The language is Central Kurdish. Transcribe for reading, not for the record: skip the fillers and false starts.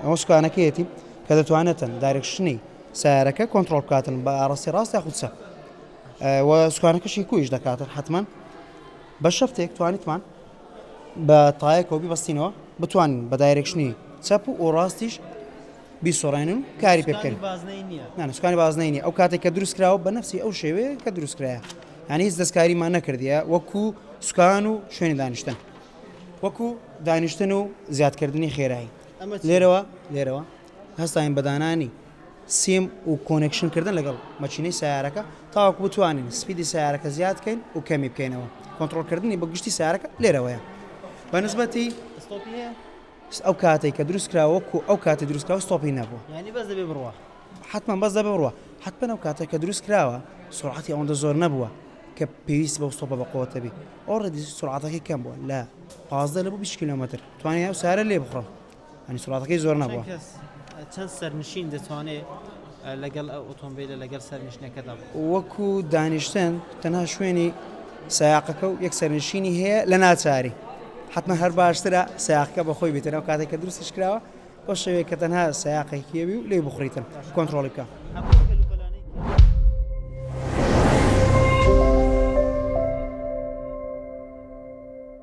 ئەوە سوکانەکەیەتی کە دەتوانێتن direction ی سیارەکە کۆنترۆڵ بکاتن بە ئاڕاستی ڕاست یاخود چەپ و سوکانەکەشی کویش دەکاتن حتمما بە shift ێک توانیتمان بە تایەکەوە بیبەستینەوە بتوانین بە direction ی چەپ و و ڕاستیش بیسوڕێنن و کاری پێ بکەین نا سوکانی بازنەی نیە ئەو کاتێک کە دروست کراوە بە نەفسی ئەو شێوەیە کە دروست کرایە یعنی هیچ دەستکاریمان نەکردیە وەکو سوکان و شوێنی دانیشتن وەکو دانیشتن و زیادکردنی خێرایی لێرەوە لێرەوە هەستاین بەدانانی سیم و connection کردن لەگەڵ مەچینەی سیارەکە تاوەکو بتوانین speed ی سیارەکە زیاد بکەین و کەمی بکەینەوە کۆنترۆڵکردنی بە گشتی سیارەکە لێرەوەیە بە نسبەتی ئەو کاتەی کە دروست کراوە وەکو ئەو کاتی دروست کراوە ستۆپی نەبووە. یانی بەس دەبێ بڕوا. حەتمەن بەس دەبێ بڕوا. حەتمەن ئەو کاتە کە دروست کراوە سوڕعەتی ئەوەندە زۆر نەبووە کە پێویستی بەو ستۆپە بە قوەتە بی. already سوڕعەتەکەی کەم بووە لە 15 لە بۆ 20 کیلۆمەتر توانی ئەو سارە لێ بخڕم. یانی سوڕعەتەکەی زۆر نەبووە. چەند کەس چەند سەرنشین دەتوانێ لەگەڵ ئەو ئۆتۆمبیلە لەگەڵ سەرنشینەکەدا بڕوا؟ وەکو دانیشتن تەنها شوێنی سەیاقەکە و یەک سەرنشینی هەیە لە ناچاری حتمما هەر باشترە سەیاقەکە بە خۆی بێتن ئەو کاتێک کە دروستیش کراوە بەو شێوەیە کە تەنها سەیاقێکی هەبی و لێی بخوڕیتن کۆنترۆڵی بکە.